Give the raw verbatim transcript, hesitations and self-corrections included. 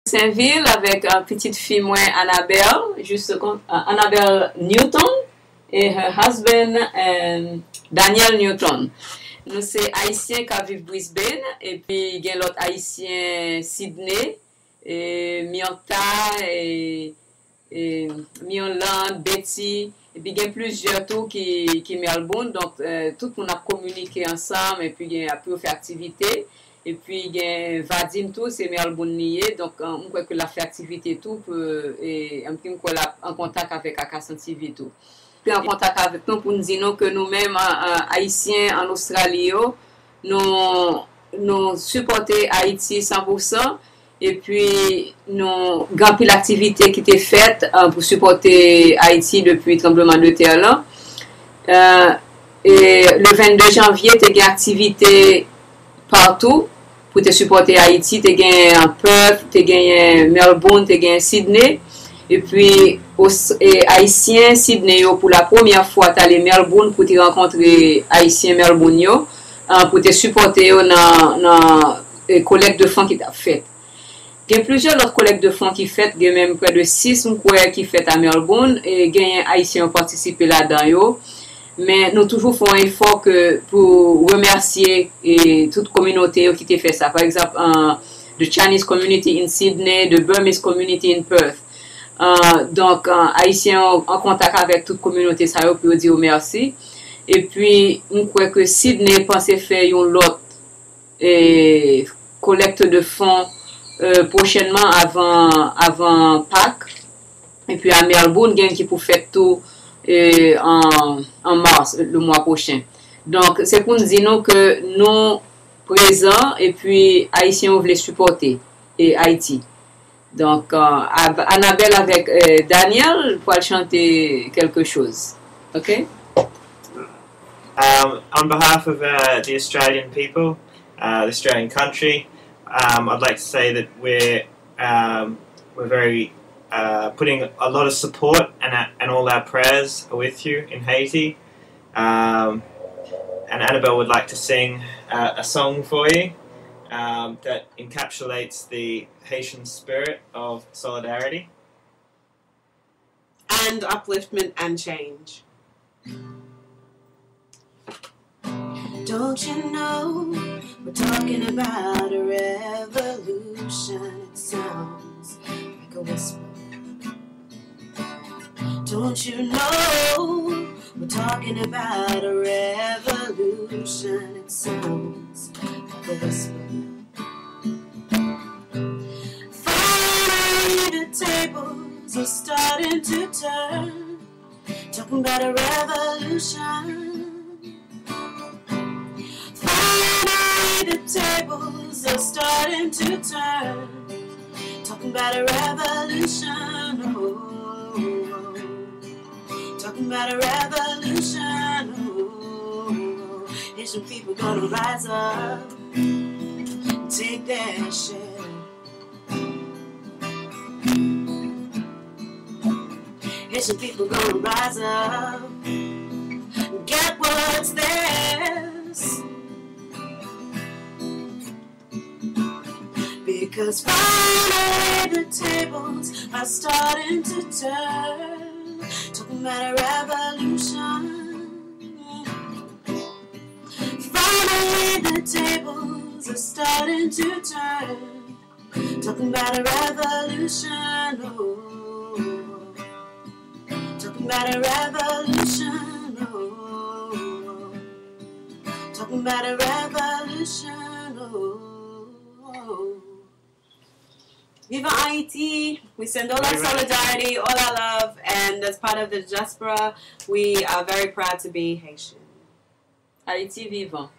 Senvil avèk, uh, pitit fi mwen Annabelle, jis kon, uh, Annabelle Newton, e her husband, um, Daniel Newton. Nou se Ayisyen k ap viv Brisbane, epi gen lòt Ayisyen Sydney, e Myrtha, e, e Mirlande, Betty, epi gen plizyè tou ki, ki Melbourne. Donk, eh, tout moun ap kominike ansanm, epi gen, ap yo fè aktivite. Epi gen Vadim tou, se Melbourne li ye. Donk, eh, m kwè ke l ap fè aktivite tou pou, e, epi m kwè l ap an kontak avèk Akasan T V tou. Epi an kontak avèk nou pou n di nou ke nou menm, eh, eh, Ayisyen ann Ostrali yo, nou, nou sipòte Ayiti san pou san, epi nou gen anpil aktivite ki te fèt, eh, pou sipòte Ayiti depi tranbleman de tè lan. Eh, e le vennde janvye, te gen aktivite patou pou te sipòte Ayiti. Te genyen Perth, te genyen Melbourne, te genyen Sydney. Epi, os-, e, Ayisyen Sydney yo, pou la premyè fwa, t ale Melbourne pou te rankontre Ayisyen Melbourne yo, ah, pou te sipòte yo nan, nan, e, kolèk de fon ki t ap fèt. Gen plizyè lòt kolèk de fon ki fèt, gen menm prè de sis, m kwè, ki fèt a Melbourne, e genyen Ayisyen yo patisipe ladan yo. Men nou toujou fè yon efò ke pou remèsye, e, tout kominote yo ki te fè sa. Pa egzanp, an, the Chinese community in Sydney, the Burmese community in Perth. Ah, donk, ah, Ayisyen yo an kontak avèk tout kominote sa yo pou yo di yo mèsi. Epi, m kwè ke Sydney panse fè yon lòt, e, collecte de fonds, e, pwochènman avan, avan Pak. Epi a Melbourne, gen ki pou fèt tou, e, an, an mas, le mwa pwochen. Donk, se pou n di nou ke nou prezan, epi Ayisyen yo vle sipòte, e, Ayiti. Donk, euh, Ab-, Annabelle avèk, euh, Daniel pral chante quelque chose. Ok? Um, on behalf of uh, the Australian people, uh, the Australian country, um, I'd like to say that we're um, we're very uh, putting a lot of support and, and all our prayers are with you in Haiti. Um, and Annabelle would like to sing uh, a song for you um, that encapsulates the Haitian spirit of solidarity. And upliftment and change. Don't you know we're talking about a revolution? It sounds like a whisper. Don't you know we're talking about a revolution? It sounds like a whisper. Finally, the tables are starting to turn. Talking about a revolution. Finally, the tables are starting to turn. Talking about a revolution. Oh, talking about a revolution. Oh, Haitian people gonna rise up, take their share. Haitian people gonna rise up, get what's theirs. Because finally the tables are starting to turn. Talking about a revolution. Finally the tables are starting to turn. Talking about a revolution, oh. Talking about a revolution, oh. Talking about a revolution, oh. Viva Haiti! We send all our solidarity, all our love, and as part of the diaspora, we are very proud to be Haitian. Ayiti vivan.